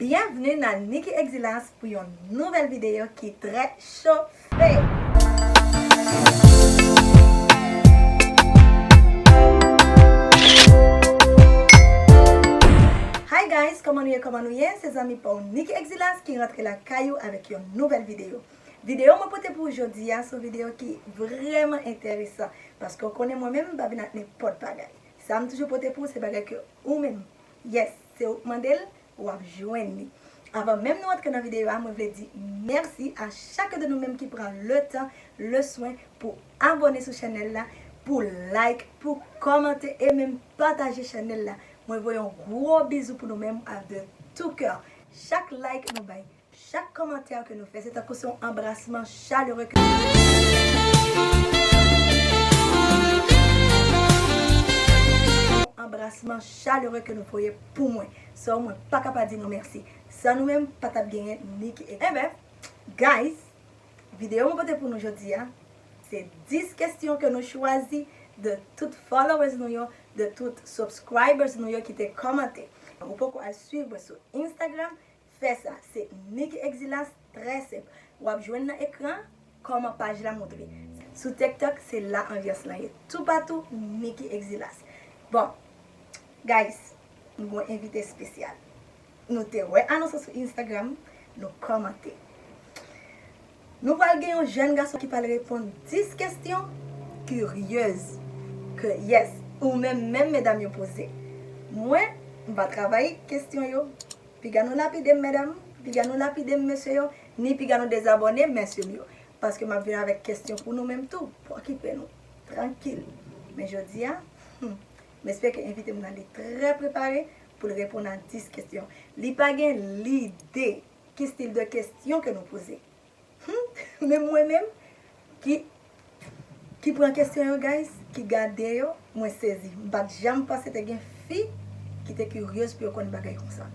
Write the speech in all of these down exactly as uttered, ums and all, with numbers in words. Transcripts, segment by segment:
Byenvni nan Niki Exilas pou yon nouvèl videyo ki trè chofe! Hi guys, kòman nou ye, kòman nou ye? Se zanmi pa w Niki Exilas ki rantre lakay ou avèk yon nouvèl videyo. Videyo mwen pote pou ou jodi a se yon videyo ki vrèman enteresan, paske w konnen mwen menm m pa vin ak nenpòt bagay. Sa m toujou pote pou ou se bagay ke ou menm, yes, se ou k mande l, w ap jwenn li. Avan menm nou antre nan videyo a, mwen vle di mèsi a chak de nou menm ki pran le tan, le swen pou abòne sou chanèl la, pou like, pou kòmante e menm pataje chanèl la. Mwen voye yon gwo bizou pou nou menm a de tout cœur. Chak like nou bay, chak kòmantè ke nou fè, se tankou se yon anbrasman chalere ke anbrasman chalere ke nou voye pou mwen. So, mwen pa ka pa di nou mèsi. San nou menm, pa t ap genyen Niki Exilas. Enben, guys, videyo mwen pote pou nou jodi a, se dis kesyon ke nou chwazi de tout followers nou yo, de tout subscribers nou yo ki te kòmante. Ou poko al swiv mwen sou Instagram, fè sa. Se Niki Exilas, trè senp. W ap jwenn nan ekran kòman paj la montre. Sou TikTok, se la anbyans lan ye. Toupatou, Niki Exilas. Bon, guys, nou gen yon envite espesyal. Nou te wè anons lan sou Instagram, nou kòmante. Nou pral gen yon jèn gason ki pral reponn dis kesyon kiryez ke, yes, ou menm, menm medam yo poze. Mwen, m pa travay kesyon yo. Piga nou lapide m, medam, piga nou lapide m, mesye yo, ni piga nou dezabòne m, mesye m yo. Paske m ap vin avèk kesyon pou nou menm tou, pou okipe nou. Trankil. Men jodi a, hmm, m espere ke envite m nan li trè prepare pou l reponn a dis kesyon. Li pa gen lide ki stil de kesyon ke nou poze. Hmm, men mwen menm, ki, ki pran kesyon yo, guys, ki gade yo, mwen sezi. M pa t janm panse te gen fi ki te kiryez pou yo konn bagay konsa.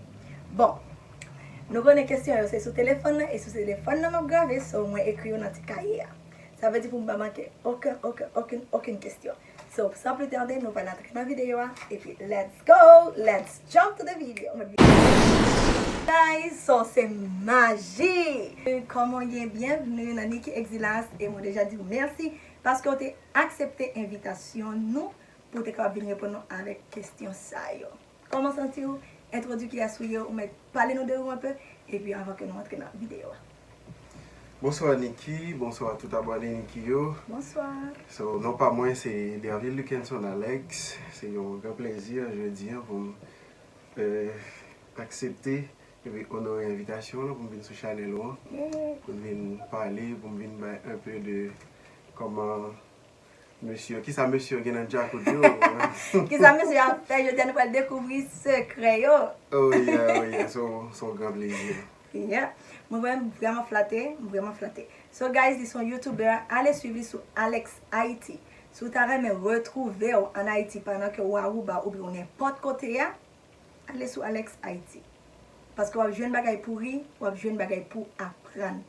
Bon, nou konnen kesyon yo se sou telefòn nan, e sou telefòn nan m ap grave, so mwen ekri yo nan ti kaye a. Sa vle di pou m pa manke okenn, okenn, okenn, okenn kesyon. So, sans plus tarder, nou pral antre nan videyo a, epi let's go! Let's jump to the video! Guys, so se maji! Kòman w ye? Byenvni nan Niki Exilas, e mwen deja di w mèsi paske w te aksepte envitasyon nou pou w te kapab vin reponn nou avèk kesyon sa yo. Kòman w santi w? Entwodui kiyès ou ye, ou mèt pale nou de ou enpe, epi anvan ke nou antre nan videyo a. Bonswa Niki, bonswa tout abòne Niki yo. Bonswa. So, non pa mwen se Dervil Lukenson Alex. Se yon gran plezi jodi a pou m, eh, aksepte epi onore envitasyon w lan pou m vin sou chanèl ou an. Yeah. Pou m vin pale, pou m vin bay enpe de kòman mesye yo, kisa mesye yo gen nan djakout yo? Kisa mesye yo ap fè? Jodi a nou pral dekouvri sekrè yo. Oh yeah, oh yeah, se yon, se yon gran plezi. Yeah. Mwen vrèman, vrèman flate, mwen vrèman flate. So guys, li se yon YouTuber, ale swiv li sou Alex Haiti. Si w ta renmen retwouve w ann Ayiti pandan ke w Aruba oubyen w nenpòt kote a, ale sou Alex Haiti. Paske w ap jwenn bagay pou ri, w ap jwenn bagay pou aprann.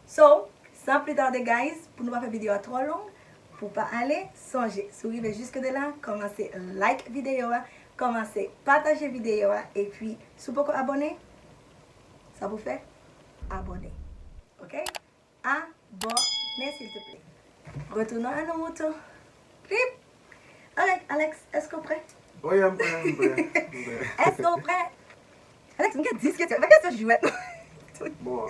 So, sans plus tarder guys, pou nou pa fè videyo a twò long, pou pa ale, sonje, si w rive jiske de la, kòmanse like videyo a, kòmanse pataje videyo a, epi si w poko abòne, sa pou fè, abòne. Oke? Abonné, s'il te plaît. Retournons à nos moutons. Clip. Alright, Alex, est-ce que w prè? Wi, m prè, m prè, m prè. Est-ce que w prè? Alex, m gen dis kesyon. Pa kesyon jwèt. Bon.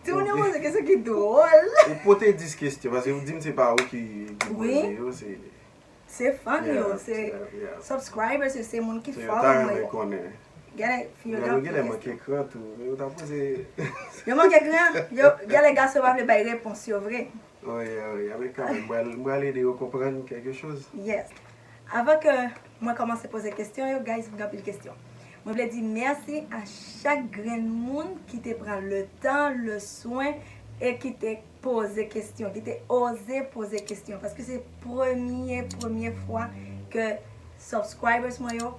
Ti moun yo poze kesyon ki dwòl. Ou pote dis kesyon, paske ou di m se pa ou ki, ki poze yo, se Se fan yo, se subscribers yo, se moun ki follow mwen yo. Genlè fi yo ta fè kesyon. Yo manke kran tou, yo ta poze. Yo manke kran, yo, genlè gason yo pa vle bay repons yo vre. Wi, wi, men kanmenm, m pral, m pral ede yo konprann kèlke choz. Yes. Avan ke mwen kòmanse poze kesyon yo, guys, m gen anpil kesyon. Mwen vle di mèsi a chak grenn moun ki te pran le tan, le swen e ki te poze kesyon, ki te oze poze kesyon, paske se premye, premye fwa ke subscribers mwen yo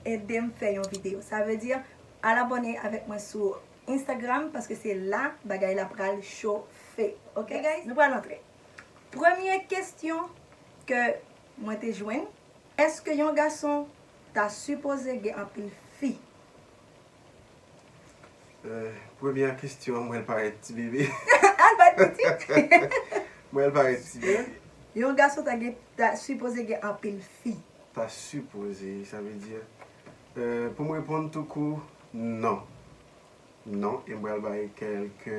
ede m fè yon videyo. Sa vle di, al abòne avèk mwen sou Instagram, paske se la bagay la pral chofe. Oke, guys? Nou pral antre. Premye kesyon ke mwen te jwenn, èske yon gason ta sipoze gen anpil fi? Euh, premyè kesyon an, mwen l parèt ti bebe. Al bat pitit. Mwen l parèt ti bebe. Yon gason ta gen ta sipoze gen anpil fi. Ta sipoze, sa vle di. Euh, pou m reponn tou kou, non. Non, e m pral bay kèlke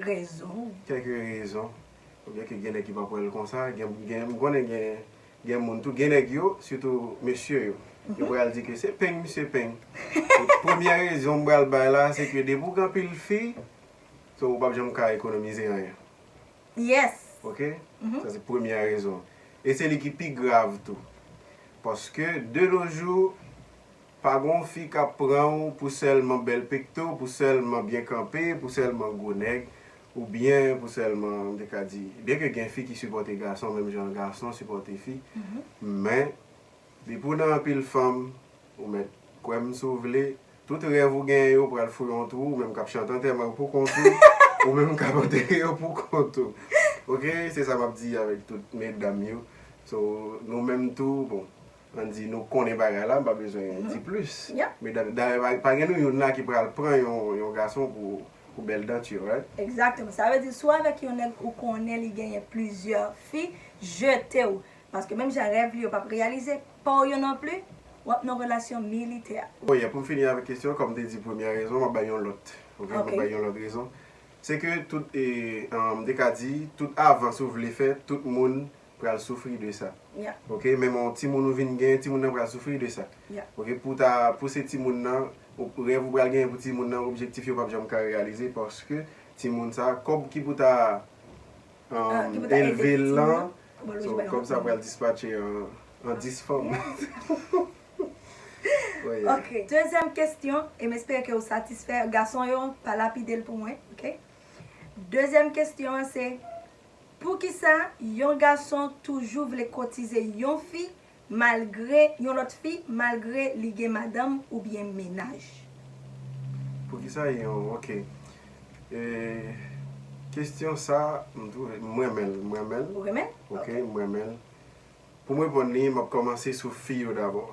Rezon. kèlke rezon. Oubyen ke gen nèg ki pa pral konsa, gen, gen, m konnen gen, gen moun tou, gen nèg yo, sitou mesye yo, yo pral di ke se peng misye peng. E premyè rezon m pral bay la, se ke depi w gen anpil fi, so ou p ap janm ka ekonomize anyen. Yes. Ok? Sa se premyè rezon. E se li ki pi grav tou. Paske de nos jours, pa gon fi k ap pran w pou sèlman bèl pekto, pou sèlman byen kanpe, pou sèlman gwo nèg, oubyen pou sèlman, m te ka di, byen ke gen fi ki sipòte gason, menm jan gason sipòte fi, men depi w nan anpil fanm, ou mèt kwè m si w vle, tout rèv ou genyen yo pral fouye yon twou, ou menm k ap chante antèman yo pou kont ou, ou menm k ap antere yo pou kont ou. Ok? Se sa m ap di avèk tout medam yo. So, nou menm tou, bon, ann di nou konnen bagay la, m pa bezwen di plis. Yeah. Medam, dayè, pa, pa gen nou youn la ki pral pran yon, yon gason pou, pou bèl danti, right? Egzakteman. Sa vle di, si w avèk yon nèg ou konnen li genyen plizyè fi, jete w. Paske menm jan rèv li yo p ap reyalize, pa w yo non plis, w ap nan relasyon militè. Oh yeah, pou m fini avèk kesyon, kòm m te di premyè rezon, m ap bay yon lòt. Ok, m ap Ok. bay yon lòt rezon. Se ke tout, e, um, m te ka di, tout avans ou vle fè, tout moun pral soufri de sa. Yeah. Ok, menm yon timoun ou vin gen, timoun nan pral soufri de sa. Yeah. Ok, pou ta, pou se timoun nan, ou, rèv ou pral genyen pou timoun nan, objektif yo p ap janm ka reyalize paske timoun sa, kòb ki pou ta, Ah, um, ki pou ta ede elve l timoun lan, nan. Bon, lojik so, pa gen kòb sa anpil. Pral dispatche an, an dis fanm. Ouais. Ok. Dezyèm kesyon, e m espere ke w satisfè. Gason yo, pa lapide l pou mwen, ok? Dezyèm kesyon an se, poukisa yon gason toujou vle kotize yon fi malgre yon lòt fi, malgre li gen madanm oubyen mennaj? Poukisa yon, ok. E, kesyon sa, m twouve, m renmen l, m renmen l. Ou renmen? Ok, m renmen l. Pou m reponn li, m ap kòmanse sou fi yo dabò.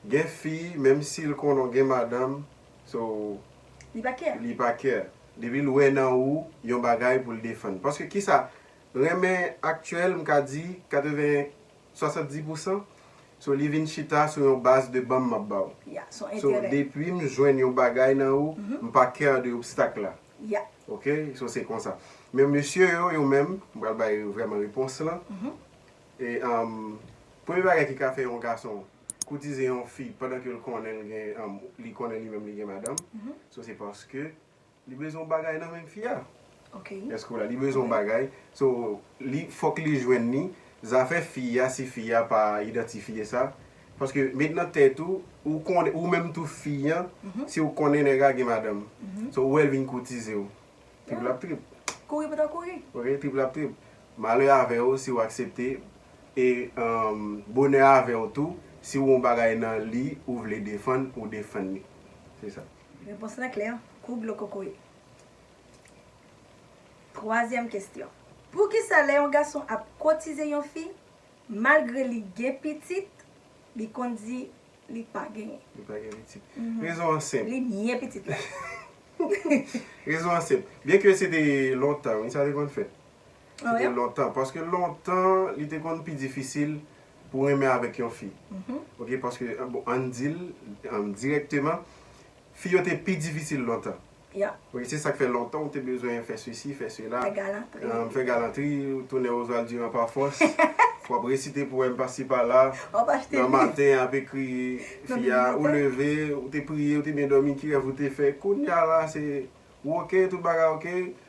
Gen fi, menm si l konnen w gen madanm, so, Li pa kè. Li pa kè. Depi l wè nan ou yon bagay pou l defann. Paske kisa? Renmen aktyèl, m ka di, katreven, swasanndis pousan, so, li vin chita sou yon baz de ban m m ap ba w. Ya, son So, enterè. Depi m jwenn yon bagay nan ou, m pa kè de obstak la. Ya. Ok? So, se konsa. Men mesye yo, yo menm, m pral bay vrèman repons lan. E, um, premye bagay ki ka fè yon gason koutize yon fi pandan ke l konnen l gen, um, li konnen li menm li gen madanm. So, se paske li bezwen yon bagay nan men fi a. Ok. Èske w la? Li bezwen yon bagay. So, li, fòk li jwenn li. Zafè fi a, si fi a pa idantifye sa. Paske met nan tèt ou, ou konnen, ou menm tou fi an, si w konnen nèg la gen madanm. So, ou wè l vin koutize w. Trip l ap trip. Kouri pou ta kouri. Ok, trip l ap trip. Malè avè w si w aksepte. E, um, bonè avè w tou, si w yon bagay nan li, ou vle defann, ou defann li. Se sa. Repons lan klè. Kou dlo kokoye. Twazyèm kesyon. Poukisa lè yon gason ap kotize yon fi, malgre li gen pitit, li konn di li pa genyen? Li pa gen pitit. Rezon an senp. Li nye pitit la. Rezon an senp. Byen ke se te lontan, wi, sa te konn fèt. Se te lontan. Paske lontan, li te konn pi difisil pou renmen avèk yon fi. Ok, paske, bon, ann di l, um, dirèkteman, fi yo te pi difisil lontan. Ya. Ok, se sa k fè lontan ou te bezwen fè sesi, fè sela. Fè galantri. Um, fè galantri, ou tounen Oswald Durand pa fòs. Fò w ap resite powèm pasi pala. W ap achte Nan li. maten, ap ekri Nan fi a, ou biblyotèk. Leve, ou te priye, ou te byen dòmi, ki rèv ou te fè. Kounye a la, se ou ok, tout bagay ok.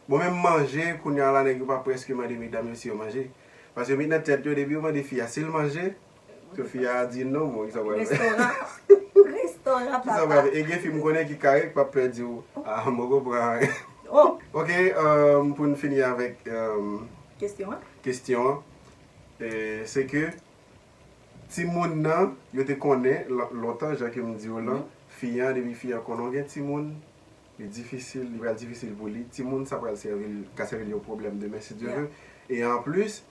Bon, menm manje, kounye a la, nèg yo pa prèske mande medam yo si yo manje. Paske yo met nan tèt yo, depi yo mande fi a si l manje, ke fi a di non, bon, kisa pral fè? Restoran. Restoran, Kisa pral papa. Fè? E gen fi m konnen ki karèk, p ap pè di w, ah, m poko pran anyen. Oh, Ok, um, pou n fini avèk, um, kesyon an. Kesyon an, eh, se ke timoun nan, yo te konnen, lon- lontan, jan ke m di w lan, fi an, depi fi an konnen w gen timoun, li difisil, li pral difisil pou li. Timoun, sa pral sèvi l, ka sèvi l yon pwoblèm demen, si Dye Yeah. ve. E anplis,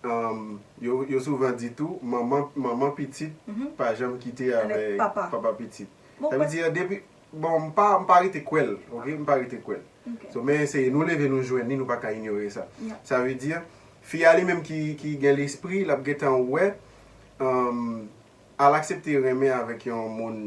um, yo, yo souvan di tou, manman, manman pitit pa janm kite Avèk avèk papa. Papa pitit. Bon, Sa vle pas- di, depi, Bon, m pa, m pa rete kwè l, ok? M pa rete kwè l. Ok. So, men se nou leve nou jwenn li, nou pa ka inyore sa. Yeah. Sa vle di, fi a li menm ki, ki gen lespri, l ap gentan wè, um, al aksepte renmen avèk yon moun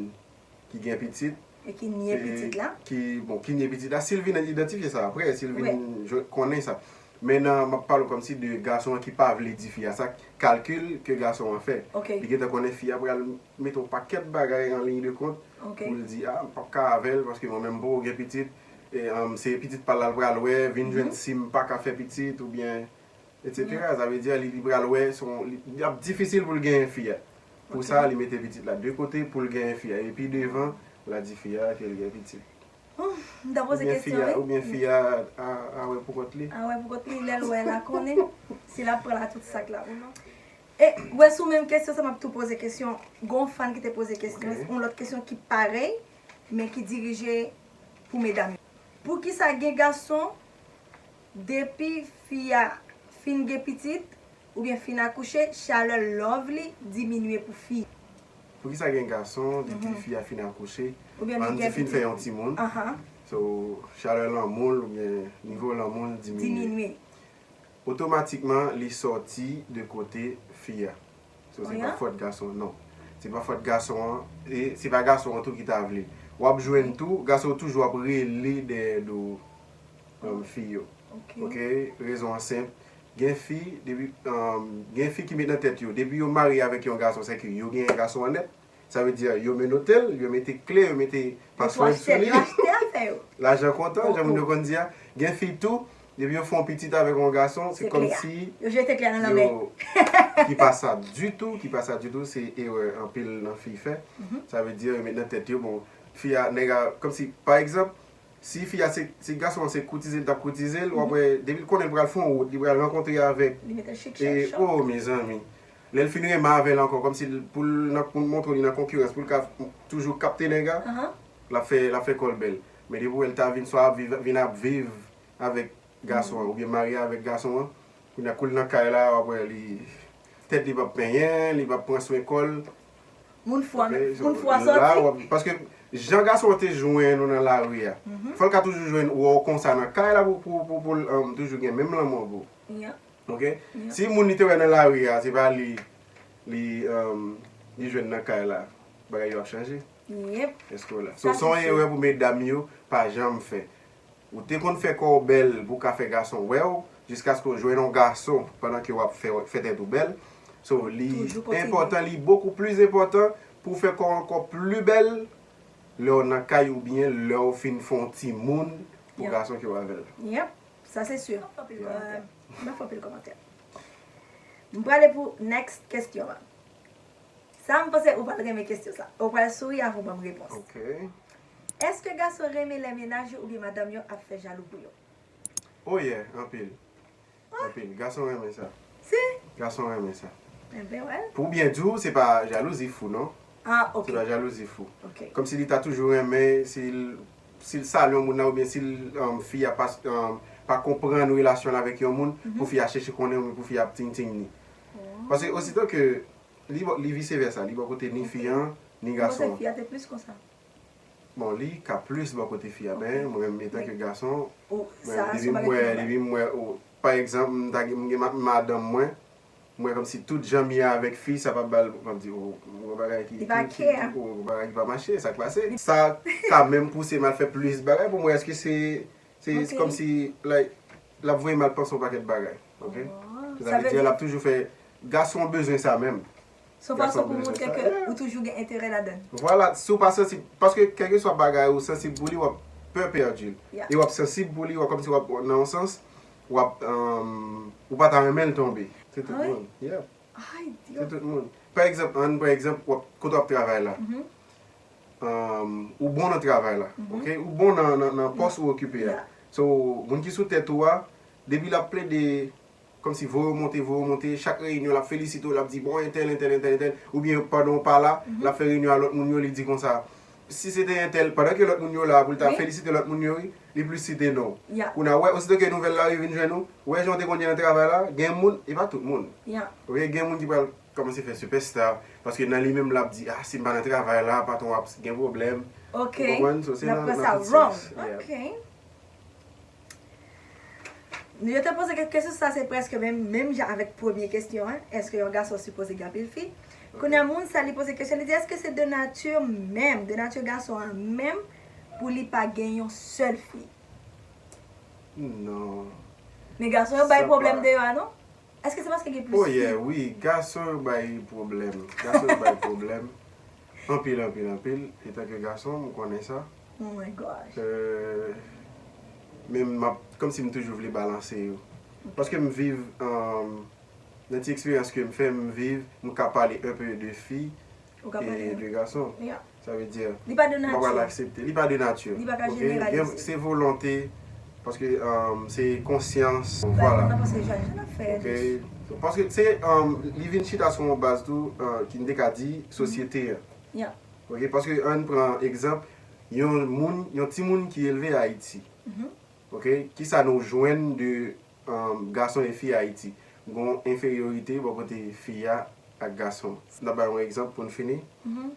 ki gen pitit. E ki nye pitit la. Ki, bon, ki nye pitit la. Si l vin idantifye sa apre, si l vin jwe- konnen sa. Men nan, m ap pale w kòmsi de gason an ki pa vle di fi a sa, kalkil ke gason an fè. Ok. Li gentan konnen fi a pral mete yon pakèt bagay an liy de kont Ok. pou l di, ah, m p ap ka avè l paske mwen menm m poko gen pitit. E, um, se pitit pa l la l pral wè, vin jwenn si m pa ka fè pitit oubyen, et cetera. Sa vle di, li, li pral wè, se yon- li, li ap difisil pou l genyen fi a. Pou Ok. Sa, li mete pitit la de kote pou l genyen fi a. Epi devan, l a di fi a ke l gen pitit. Oh, m ta poze Oubyen fi kesyon, a, wi. Oubyen fi a, a, a wè pou kont li. A wè pou kont li, lè l wè l a konnen si l ap pran la tout sak la ou non. E, wè sou menm kesyon sa, m ap tou poze kesyon. Gon fan ki te poze kesyon, Ok. Yon lòt kesyon ki parèy, men ki dirije pou medam yo. Poukisa gen gason, depi fi a fin gen pitit, oubyen fin akouche, chalè love li diminye pou fi? Poukisa gen gason, depi fi a fin akouche, Oubyen li ann di gen fin pitit. Fè yon timoun, Ahan, so, chalè lanmou l oubyen nivo lanmou l diminye. diminye. Otomatikman, li sòti de kote fi a. So, se Oh, pa yeah? Fòt gason, non. Se pa fòt gason an, e se pa gason an tou ki ta vle. W ap jwenn tou, gason yo toujou ap rele dèyè do um, fi yo. Ok. Ok, rezon an senp. Gen fi, depi, um, gen fi ki met nan tèt yo, depi yo marye avèk yon gason, se ke yo genyen gason an nèt. Sa vle di, yo menote l, yo mete kle, yo mete Yo tou paswòd achte, sou li. Yo achte afè yo. Lajan kontan, Oh, jan moun yo oh. Konn di a. Gen fi tou, depi yo fè yon pitit avèk yon gason, se Se kòm kle a. si Yo jete kle a nan lanmè. yo ki pa sa ditou, ki pa sa ditou, se erè anpil nan fi fè. Sa vle di, yo met nan tèt yo, bon, fi a, nèg a, kòm si, pa egzanp, si fi a se, si gason an se koutize l t ap koutize l, w ap wè, depi l konnen l pral fè yon wout, li pral rankontre avèk, Li mete l chik e, chak chòk. Oh, mezanmi. Lè l fin renmen avè l ankò, kòm si l, pou l nan, pou l montre li nan konkirans, pou l ka toujou kapte nèg a, Ahan. l ap fè, l ap fè kò l bèl. Men depi w wè l ta vin, swa ap viv, vin ap viv avèk gason an, oubyen marye avèk gason an, kounye a kou l nan kay la, w ap wè li, tèt li p ap penyen, li p ap pran swen kò l. Moun fou a, Ok, so, moun fou a la, w sòti. ap- Paske jan gason an te jwenn ou nan lari a, fò l ka toujou jwenn ou konsa nan kay la pou, pou, pou, pou l um, toujou gen menm lanmou pou. Yeah. Ok? Si moun li te wè nan lari a, se pa li, li, um, li jwenn nan kay la, bagay yo ap chanje. Yep. Èske w la? Sa So, se yon se erè pou medam yo pa janm fè. Ou te konn fè kò w bèl pou w ka fè gason wè w, jiskaske w jwenn yon gason pandan ke w ap fè, fè tèt ou bèl. So, li Toujou kontinye. Enpòtan, li bokou plis enpòtan pou w fè kò w ankò pli bèl lè w nan kay oubyen lè w fin fè yon timoun pou Yeah. Gason ke w avè l. Yep. Sa se si. M ap fè anpil Yeah. kòmantè. M ap fè anpil kòmantè. M prale pou next kesyon an. Sa m panse ou pral renmen kesyon sa. Ou pral souri avan w ban m repons. Ok. Èske gason renmen lè mennaj yo oubyen madanm yo ap fè jalou pou yo? Oh yeah, anpil. Anpil. Gason renmen sa. Si? Gason renmen sa. Enben, wè. Pou byen di w, se pa jalouzi fou, non. Ah, ok. Se pa jalouzi fou. Ok. Kòmsi li ta toujou renmen, si l, si l salye yon moun nan, oubyen si l, um, fi a pa, um, pa konprann relasyon l avèk yon moun, pou fi a chèche konnen, oubyen pou fi a ap ting ting li. Paske osito ke li, bò- li vise vèsa, li bò kote ni fi an, ni Mwen gason panse an. Fi a te plis konsa. Bon, li ka plis bò kote fi a, men mwen menm, etanke gason, Oh, mwen, sa, depi se m bagay wè, ki depi m wè, oh, pa egzanp, m ta gen, m gen ma- madanm mwen, m wè kòmsi tout jan m ye avèk fi, sa pa ba l, m ap di, oh, m wè bagay ki, Li pa ki, ki, care. Oh, bagay ki pa mache, sa k pase. Sa ka menm pouse m al fè plis bagay pou m wè èske se, se Ok. Kòmsi, like, l ap voye m al panse yon pakèt bagay, ok? Oh, So, sa sa vle vle di, l di- ap toujou fè, gason bezwen sa menm. Se yon Gason fason pou bezwen montre sa. ke ou toujou gen enterè ladan l. Vwala, si w pa sansib, paske kèlkeswa bagay ou sansib pou li, w ap pè pèdi l. Yeah. E w ap sansib pou li, w ap kòmsi w ap, nan yon sans, w ap, um, ou pa ta renmen l tonbe. Se tout Ah wi? Moun. Yeah. Ay, Se Dyo. Tout moun. Pa egzanp, ann, pa egzap, w ap, kote w ap travay la. Um, ou bon nan travay la, ok? Ou bon nan, nan, nan pòs ou okipe a. Yeah. So, moun ki sou tèt ou a, depi l ap plede, kòmsi voye w monte, voye w monte, chak reyinyon l ap felisite w, l ap di, bon, entèl, entèl, entèl, entèl, oubyen pandan w pa la, l ap fè reyinyon a lòt moun yo, li di konsa, si se te entèl, pandan ke lòt moun yo la, pou l ta Wi. Felisite lòt moun yo, wi, li plis site non w. Yeah. Kounye a, wè, osito ke nouvèl la rive vin jwenn ou, wè jan w te konn ye nan travay la, gen moun, e pa tout moun. Yeah. Ok, gen moun ki pral kòmanse fè sipèsta, paske nan li menm l ap di, ah, si m pa nan travay la, patwon ap gen pwoblèm. Ok, Ou konprann? So, se n ap nan, pran nan sa tout wrong. Sans. Yeah. Ok. Yo te poze kèk kesyon, sa se prèske menm, menm jan avèk premye kesyon an. Èske yon gason sipoze gen anpil fi? Kounye a moun sa li poze kesyon, li di èske se de nati menm, de nati gason an menm pou li pa gen yon sèl fi? Non. Men gason yo bay Sa pwoblèm pa- deyò a non? Èske se paske gen plis Oh fi? Yeah, wi, gason yo bay pwoblèm. Gason yo bay pwoblèm. Anpil, anpil, anpil. Etanke gason, m konnen sa. Oh my gosh. Euh, men m ap, kòmsi m toujou vle balanse yo. Paske m viv, um, nan ti eksperyans ke m fè, m viv, m ka pale un peu de fi Ou ka e pale. De gason. Yeah. Sa vle di, Li pa de m pa pral nati. Aksepte. Li pa de nati. Li pa ka Ok? jeneralize. Gen- Se volonte, paske um, se konsyans. Bay Vwala. Moun nan panse Jean Jean ap fè. Ok? Paske se, um, li vin chita sou yon baz tou, uh, ki n te ka di sosyete an. Yeah. Ok? Paske ann pran egzanp, yon moun, yon timoun ki elve Ayiti. Mhm. Ok? Kisa nou jwenn de um, gason e fi Ayiti? Gon enferyorite bò kote fi a ak gason. N ap bay yon egzanp pou n fini. Mhm.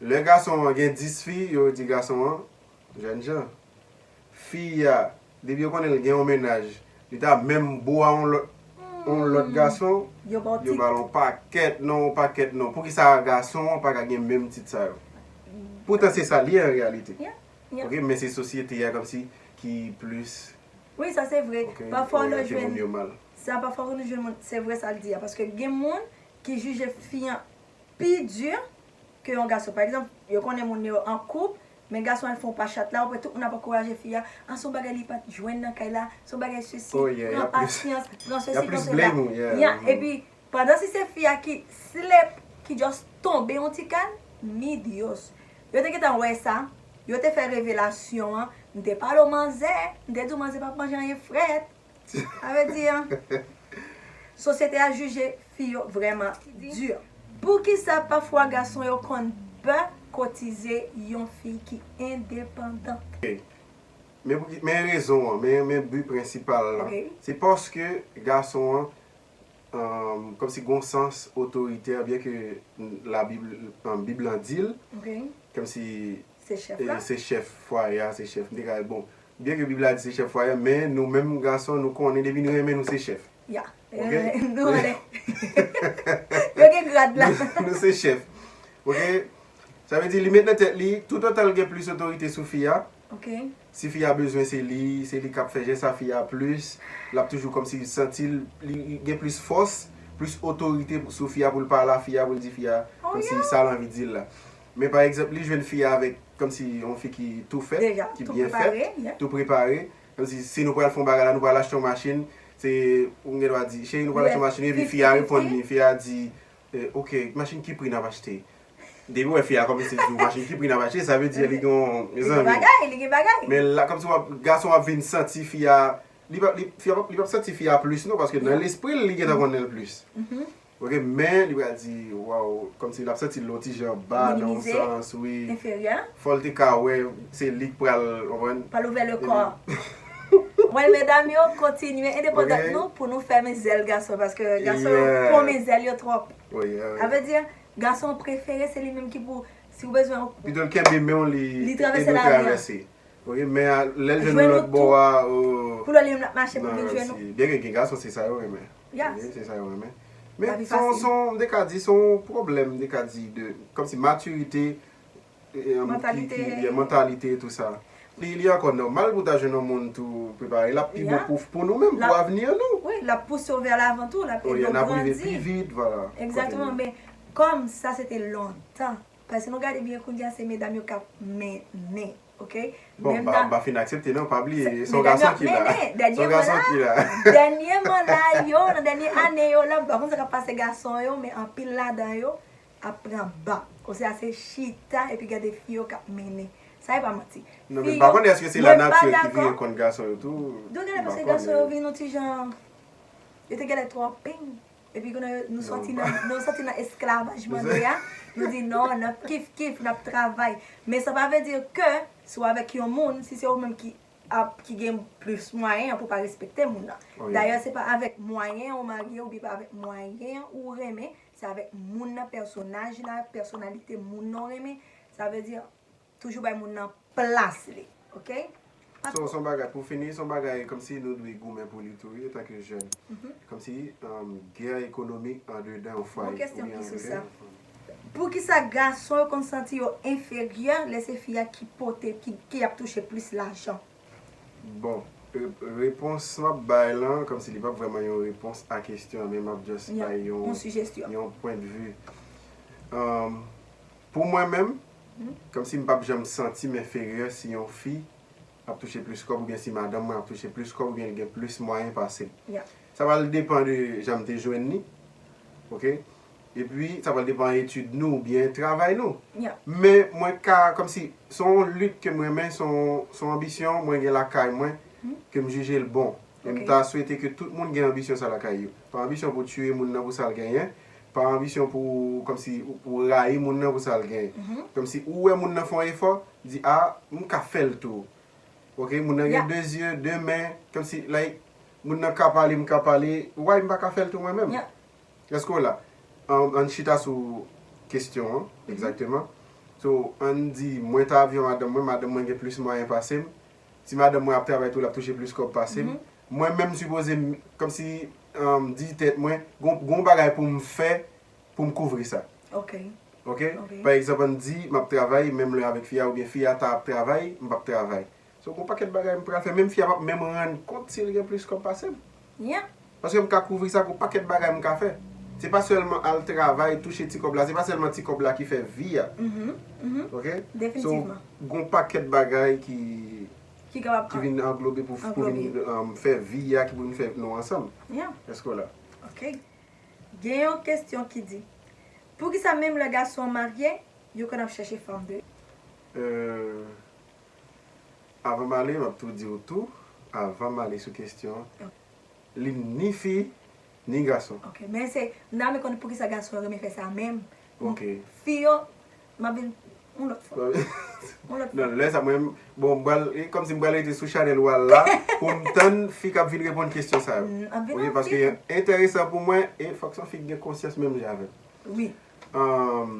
Lè gason an gen dis fi, yo di gason an, Jean Jean. Fi a, depi yo konnen l gen yon mennaj, li ta menm bo a yon lòt, yon lòt gason, Yo ba w yo tit. Ba l yon pakèt non, yon pakèt non. Poukisa gason an pa ka gen menm tit sa yo? Poutan se sa l ye an reyalite. Yeah, yeah. Ok, men se sosyete a kòmsi ki plis Wi, sa se vre. Ok, Pafwa w oryante moun jwenn yo mal. Sa pafwa nou jwenn moun, se vre sa l di a, paske gen moun ki jije fi an pi di ke yon gason. Pa egzanp, yo konnen moun yo an koup, men gason an fè yon pa chat la, ou wè tout moun ap ankouraje fi a, an se yon bagay li pa t jwenn nan kay la, se yon bagay sesi, Oh, yeah, y a pran plis- pasyans, pran y a sesi, plis pran sela. Blame ou, yeah, Yeah, mhm. Epi, pandan si se fi a ki slip, ki just tonbe yon ti kal, mi Dios. Yo te gentan wè sa, yo te fè revelasyon an, m te pale w manzè, m te di w manzè p ap manje anyen frèt. Sa vle di, an, sosyete a jije fi yo vrèman di. Poukisa pafwa gason yo konn pè kotize yon fi ki endepandan? Men, pou ki- men rezon an, men, men bi prensipal la, Ok. Se paske gason an, um, kòmsi gon sans otoritè, byen ke la Bib, um, Bib lan di l, Ok. Kòmsi Se chèf e, la. Se chèf fwaye a, se chèf. M te ka, bon, byen ke Bib la di se chèf fwaye a, men nou menm gason, nou konnen depi nou renmen nou se chèf. Ya. Ok? Eh, nou ale. Yo gen grad la. Nou, nou se chèf. Ok? Sa vle di, li met nan tèt li, toutotan l gen plis otorite sou fi a, Ok. Si fi a bezwen, se li, se li k ap fè jès a fi a plis, l ap toujou kòmsi santi l, li gen plis fòs, plis otorite sou fi a pou l pale a fi a, pou l di fi a, Oh, kòmsi yeah. Sa l anvi di l la. Men pa egzanp, li jwenn fi a avèk, kòmsi yon fi ki tou fèt, Deja, ki tou byen prepare, fèt, yeah. Tou prepare, kòmsi si nou pral fè yon bagay la, nou pral achte yon machin, se, ou gen dwa di, cheri, nou pral achte yon Yeah, machin, epi fi a fifty fifty. Reponn li, fi a di, eh, ok, machin ki pri n ap achte? Depi w wè fi a kòmanse di w machin ki pri n ap achte, sa vle di li gen yon, Li gen bagay, li gen bagay. Men la, kòmsi w ap, gason w ap vin santi fi a, li p ap, li, fi a, p ap- li p ap santi fi a plis non, paske nan lespri l, li gentan konnen l plis. Ok, men li pral di, waw, kòmsi l ap santi l yon ti jan ba nan yon Minimize. Sans, wi. Enferyè. Fò l te ka wè, se li k pral, konprann? Pral ouvè le kò. Wè, medam yo, kontinye endepandan Ok. Nou pou nou fèmen zèl gason, paske gason yo Yeah. konmen zèl yo twòp. Wi, wi. Sa vle di, gason prefere, se li menm ki pou, si w bezwen, Pito l kenbe men w, li Li travèse ede w lavi a. Travèse. Wi, men a, lè l jwenn Jwenn lòt ou bò tou. A, oh, Pou lè li ap mache, pou vin jwenn ou. Byen ke gen gason, se sa yo renmen. Yes. Ok, se sa yo renmen. Men Lavi se yon, fasil. Se yon, m te ka di, se yon pwoblèm, m te ka di, de, kòmsi matirite, e, e, Mantalite. Ki, ki, e, mantalite, tou sa. Li, li ankò nòmal pou ta jwenn yon moun tou prepare. L ap pi bon Yeah. pou, pou nou menm, L pou ap- avni nou. Wi, l ap pouse w vè lavan tou, l ap Oh, ede yeah, w n ap rive pi grandi. Vit, vwala. Egzakteman, Kontinye. Men kòm sa se te lontan, paske nou gade byen kounye a se medam yo k ap mennen, ok? Bon, Menm ba, nan- ba fin aksepte non, pa bliye, se yon medam yo gason ap ki la. Mennen, Se yon dènyèman gason la, ki la. Dènyèman la yo, nan dènye ane yo la, m pa konn sa k ap pase gason yo, men anpil ladan yo ap pran ba. Kòmsi a se chita epi gade fi yo k ap mennen. Sa e pa manti. Non, Fi men m pa yo, konnen èske se mwen la pa nati ki dakò. vire kont gason yo tou. Donk, M gade pa paske gason yo konnen. Vin yon ti jan, yo te genlè twò peng. Epi kounye a, nou sòti nan, nou sòti nan esklavaj mande a. Nou di non, n ap kif kif, n ap travay. Men sa pa vle di ke si w avèk yon moun, si se ou menm ki ap, ki gen plis mwayen an, pou pa respekte moun nan. Oh, yeah. Dayè, se pa avèk mwayen an ou marye, oubyen pa avèk mwayen an ou renmen, se avèk moun nan, pèsonaj la, pèsonalite moun nan ou renmen. Sa vle di, toujou bay moun nan plas li. Oke? So, se yon bagay, pou fini, se yon bagay kòmsi nou dwe goumen pou li tou, wi, antanke jèn. Kòmsi, um, gè ekonomik andedan yon fwaye. Bon kesyon ki sou sa. Poukisa gason yo konn santi yo enferyè lè se fi a ki pote, ki, ki ap touche plis lajan? Bon, re- repons m ap bay lan, kòmsi li p ap vrèman yon repons a kesyon an, men m ap just bay yon, yon pwendvi. Um, pou mwen menm, kòmsi m p ap janm santi m enferyè si yon fi ap touche plis kòb oubyen si madanm mwen ap touche plis kòb oubyen li gen plis mwayen pase m. Sa pral depann de jan m te jwenn li. Oke? Epi, sa pral depann etid nou oubyen travay nou. Men mwen ka, kòmsi, se yon lit ke m renmen, se yon, se yon anbisyon mwen gen lakay mwen, ke m jije l bon. E m ta swete ke tout moun gen anbisyon sa lakay yo. Pa anbisyon pou tiye moun nan pou sa l genyen. Pa anbisyon pou, kòmsi, ou, ou rayi moun nan pou sa l genyen. Kòmsi, ou wè moun nan fè yon efò, di, a, m ka fè l tou. Oke, moun nan gen de zye, de men, kòmsi, like, moun nan ka pale, m ka pale, why m pa ka fè l tou mwen menm? Èske w la? Ann, ann chita sou kesyon an, egzakteman. So, ann di, mwen ta avyon madanm mwen, madanm mwen gen plis mwayen pase m. Si madanm mwen ap travay tou, l ap touche plis kòb pase m. Mwen menm, m sipoze, m, kòmsi, um, di tèt mwen, gon, gon bagay pou m fè, pou m kouvri sa. Oke? Pa egzanp, ann di, m ap travay menm lè avèk fi a, oubyen fi a ta ap travay, m p ap travay. So, gon pakèt bagay m pral fè. Menm fi a p ap menm rann kont si l gen plis kòb pase m. Paske m ka kouvri sa, gon pakèt bagay m ka fè. Se pa sèlman al travay, touche ti kòb la, se pa sèlman ti kòb la ki fè vi a. Oke? So, gon pakèt bagay ki, ki vin anglobe pou, pou vin, um, fè vi a, ki pou vin fè nou ansanm. Èske w la? Oke. Gen yon kesyon ki di, poukisa menm lè gason an marye, yo konn ap chèche fanm de? Euh, avan m ale, m ap tou di w tou, avan m ale sou kesyon an, li ni fi, ni gason. Ok, men se, m ta renmen konn poukisa gason yo renmen fè sa menm. Fi yo, m ap vin yon lòt fwa. Yon lòt fwa. Non, lè sa mwen, bon, m pral, e kòmsi m pral rete sou chanèl ou a la, pou m tann fi k ap vin reponn kesyon sa yo. Ok, paske enteresan pou mwen, e fòk se yon fi ki gen konsyans menm jan avè m. Wi. Ahn,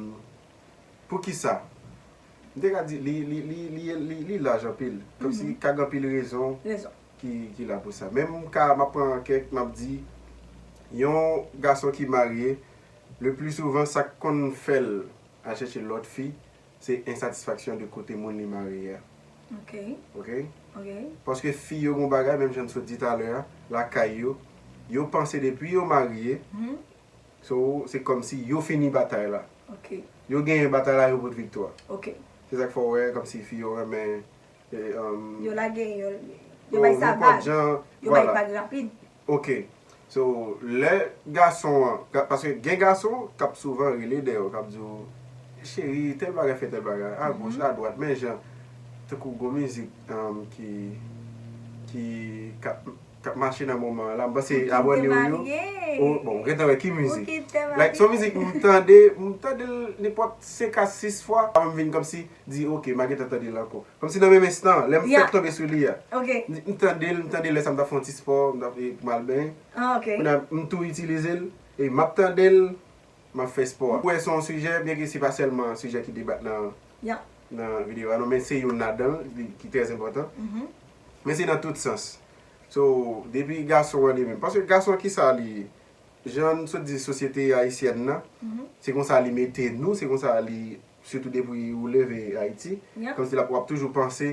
poukisa? M te ka di, li, li, li, li, li, li laj anpil. Kòmsi ka gen anpil rezon ki, ki la pou sa. Men m ka, m ap pran kèk, m ap di, yon gason ki marye, le pli souvan, sa k konn fè l al chèche lòt fi, se ensatisfaksyon de kote moun li marye a. Ok. Ok? Ok. Paske fi yo gon bagay, menm jan n sot di talè a, lakay yo, yo panse depi yo marye, so, se kòmsi yo fini batay la. Ok. Yo genyen batay la, yo pot viktwa. Ok. Se sa k fè w wè, kòmsi fi yo renmen, e, um, yo lage, yo, yo bay sa vag. Yo bay vag rapid. Ok. So, lè gason an, ga- paske gen gason k ap souvan rele dèyè w, k ap di w, cheri, tèl bagay fè tèl bagay, agoch, adwat, men jan, tankou gon mizik, um, ki, ki, k ap, k ap mache nan moman an la, m panse abòne w yo, o, bon, m gentan wè ki mizik. Like, se yon mizik m tande, m tande l nenpòt senk a sis fwa, m vin kòmsi di, ok, m a gentan tande l ankò. Kòmsi nan menm enstan, lè m fèk tonbe sou li a. M, m tande l, m tande l lè sa m t ap fè yon ti spò, m t ap, e, pou m al benyen. Kounye a, m tou itilize l, e m ap tande l, m ap fè spò a. Ou wè, se yon sijè, byenke se pa sèlman sijè ki debat nan, nan videyo a, non, men se youn ladan l, li, ki trè enpòtan. Men se nan tout sans. So, depi gason an li menm. Paske gason an, kisa li ye? Jan n sot di sosyete ayisyèn nan, se konsa li mete nou, se konsa li, sitou depi ou leve Ayiti, kòmsi l ap, w ap toujou panse,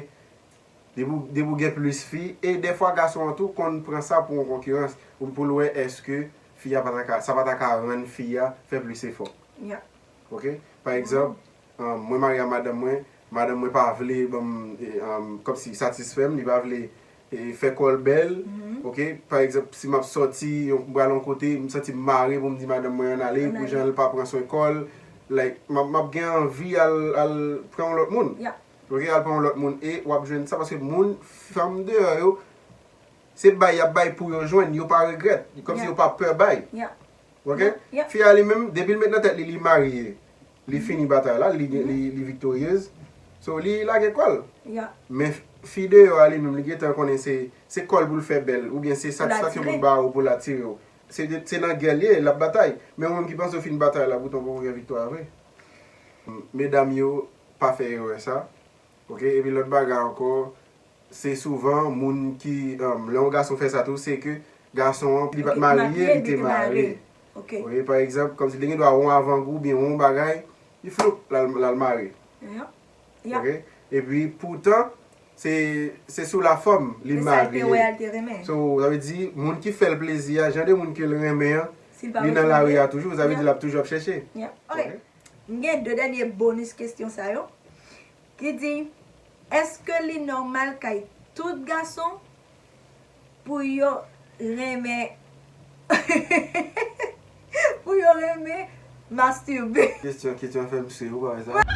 depi w, depi w gen plis fi, e dèfwa gason an tou konn pran sa pou yon konkirans, ou pou l wè èske fi a pa ta ka, sa pa ta ka rann fi a fè plis efò. Ok? Pa egzanp, um, mwen marye a madanm mwen, madanm mwen pa vle ban m, e, um, kòmsi satisfè m, li pa vle, e, fè kò l bèl, ok? Pa egzanp, si m ap sòti, yon, m pral yon kote, m santi m mare pou m di madanm mwen ann ale, pou jan l pa pran swen kò l, like, m ap, m ap gen anvi al, al pran yon lòt moun. Ok, al pran yon lòt moun, e w ap jwenn sa, paske moun, fanm deyò yo, se bay y ap bay pou yo jwenn, yo pa regrèt, kòmsi yo pa pè bay. Ok? Fi a li menm, depi l met nan tèt li, li marye, li fini batay la, li, li, li viktoryez. So, li lage kò l. Men fi deyò a li menm, li gentan konnen se, se kò l pou l fè bèl, oubyen se satisfaksyon pou l ba ou, pou l atire w. Se de, se nan gè l ye, l ap batay. Men ou menm ki panse w fin batay la, poutan w poko gen viktwa a vre. Medam yo, pa fè erè sa. Ok, epi lòt bagay ankò, se souvan moun ki, um, lè yon gason fè sa tou, se ke gason an, li pa t marye, li te mare. Ok. Ok, pa egzanp, kòmsi li gen dwa wè yon avangou oubyen wè yon bagay, li floup, l al, l al mare. Ok? Epi poutan, se, se sou lafòm li marye. So, sa vle di, moun ki fè l plezi a, jan de moun ke l renmen an, li nan lari a toujou, sa vle di l ap toujou ap chèche. Ok? M gen de dènye bonus kesyon sa yo ki di, èske li nòmal kay tout gason pou yo renmen pou yo renmen masturbe? Kesyon, kesyon fè m swe ou pa wè sa?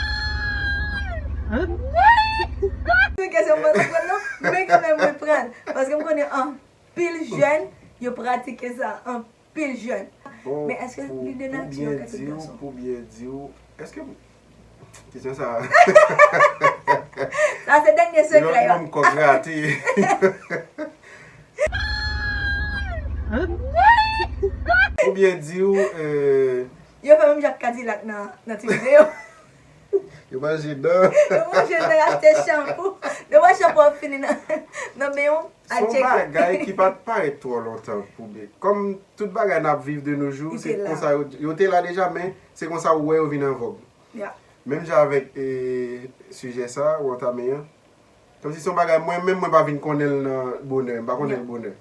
Se kesyon m pa t konn non, men kanmenm reprann paske m konnen anpil jèn yo pratike sa, anpil jèn. Men èske li de nati yo kay tout gason? Pou byen di w, èske Kesyon sa. Sa se dènye sekrè yo. Lòt moun kòk rate. Pou byen di w, euh, yo fè menm jan ak Kadilak nan, nan ti videyo. Yo manje dan. Yo manje dan, yo achte chanpou. Yo wè chanpou ap fini nan, nan men w, al tcheke. Se yon bagay ki pa t parèt twò lontan pou byen. Kòm tout bagay n ap viv de nos jours, se konsa yo, yo te la deja, men se konsa ou wè yo vin an vòg. Menm jan avèk, e, sijè sa ou antame an, kòmsi se yon bagay mwen menm mwen pa vin konnen l nan bonè, m pa konnen l bonè.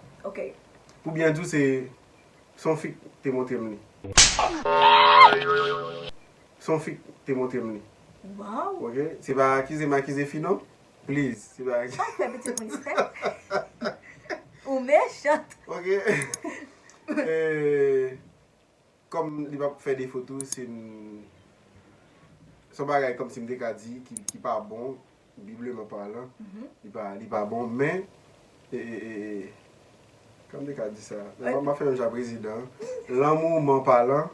Pou byen di w, se, se yon fi k te montre m li. Se yon fi k te montre m li. Ok? Se pa akize m akize fi non. Please, se pa akize. Sa fè pitit moun fè. Ou mechan. Ok. E, Kòm li p ap fè defo tou, se m, se yon bagay kòmsi m te ka di ki, ki pa bon, bibleman palan, li pa, li pa bon, men, e, e, e, e, kòman m te ka di sa? M ap, m ap fè menm jan prezidan an. Lanmouman palan,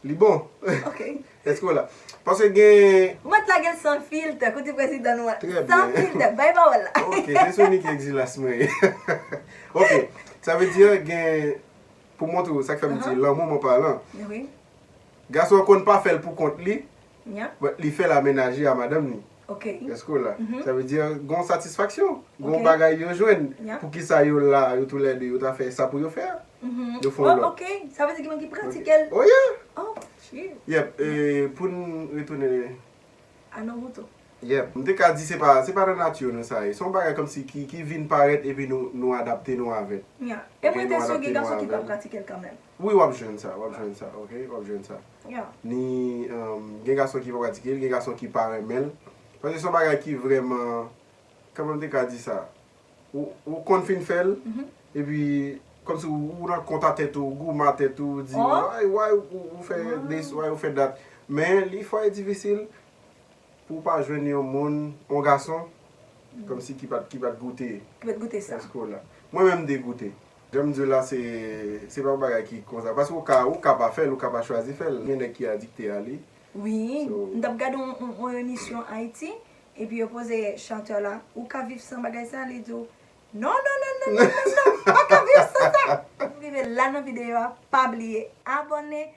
li bon. Ok. Èske w la? Paske gen Ou mèt lage l san filtè, kote prezidan nou an. San filtè, bay pawòl la. Ok, se sou Niki Exilas mwen ye. Ok, sa vle di gen Pou montre w, sa k fè m di lanmouman palan. Gason an konn pa fè l pou kont li, but li fè l a menaje a madanm li. Èske w la? Sa vle di, gen yon satisfaksyon, gen yon bagay yo jwenn. Poukisa yo la, yo toulède, yo ta fè sa pou yo fè a? Yo fè yon lòt. Ok, sa vle di gen moun ki pratike l. Oh yeah! Oh, shit. Yep, e, pou n retounen A Naruto. Yep. M te ka di se pa, se pa nan nati nou sa ye. Se yon bagay kòmsi ki, ki vin parèt epi nou, nou adapte nou avè l. Yeah. E mwen te si gen gason ki pa pratike l kanmenm. Wi, w ap jwenn sa, w ap jwenn sa, ok? W ap jwenn sa. Yeah. Ni, um, gen gason ki pa pratike l, gen gason ki pa renmen l. Paske se yon bagay ki vrèman, kòman m te ka di sa? Ou, ou konn fin fè l, epi kòmsi ou, ou nan kont a tèt ou, ou goumen a tèt ou, ou di, why, why ou, ou fè this, why ou fè that. Men, li fò e difisil pou w pa jwenn yon moun, yon gason, kòmsi ki pa t, ki pa t goute. Ki pa t goute sa. Èske w la? Mwen menm, m te goute. Jan m di w la, se, se pa yon bagay ki konsa. Paske ou ka, ou ka pa fè l, ou ka pa chwazi fè l. Gen nèg ki adikte a li. Wi, m t ap gade yon, yon, yon emisyon Ayiti, epi yo poze chantè la, ou ka viv san bagay sa? Li di w, non, non, non, non, non, non, non, m pa ka viv san sa. Nou rive la nan videyo a, pa bliye abòne,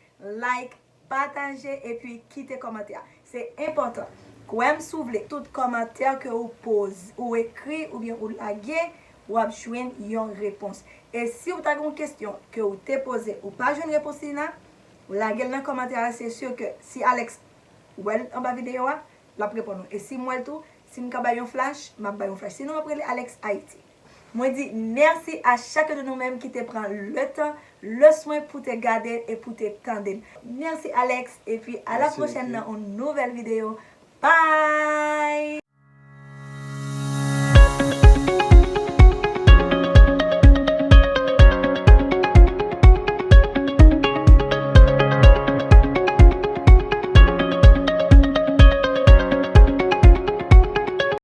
like, pataje, epi kite kòmantè a. Se enpòtan. Kwè m, si w vle, tout kòmantè ke ou poze, ou ekri, oubyen ou lage, w ap jwenn yon repons. E si w ta gen yon kesyon ke ou te poze, ou pa jwenn repons li la, lage l nan kòmantè a, se si ke si Alex wè l anba videyo a, l ap reponn ou. E si m wè l tou, si m ka bay yon flash, m ap bay yon flash. Sinon, m ap rele Alex Haiti. Mwen di mèsi a chak de nou menm ki te pran le tan, le swen pou te gade l e pou te tande l. Mèsi Alex, epi a la pwochèn nan yon nouvèl videyo. Bye!